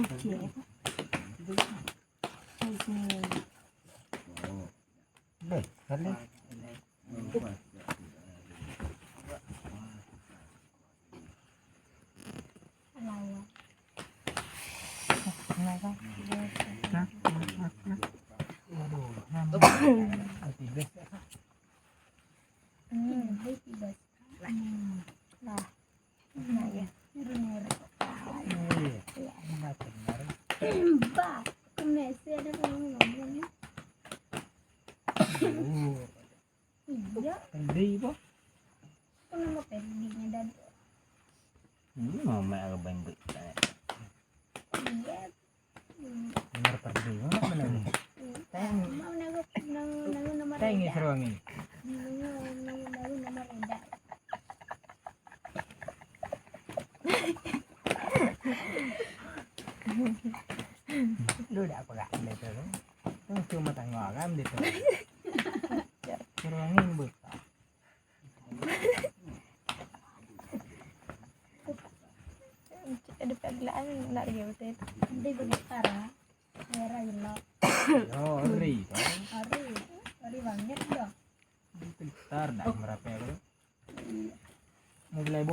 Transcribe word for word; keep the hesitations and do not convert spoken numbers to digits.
Cik. Cik. Beh, balik. Nah, nah, nah, nah. Waduh, nambah. Mati beh. Hmm, mati beh. Hmm. Nah. Nah, ya. Niru-niru. Iya. Nambah benar. Bah, kemesi ada pengen ngomong. Oh. Iya. Pendek apa? Kok nama pendeknya dan Ini mau main apa main bola? Iya. Hmm. Benar pergi. Mana, mana ni? Hmm. Teng. Mau naruh, naruh, naruh nomor Teng ni redak. Seruang ni. Naruh, naruh, naruh nomor redak. Lu dak perak dia tu. Tu cuma tengok kan dia tu. Seruang ni buka. Ada paglaan nak dia betul. Nanti bergetar, ah. Merah gila. Oh, ori, kan? Ori, ori banget dah. Itu getar dah, merape aku. Iya. Mau beli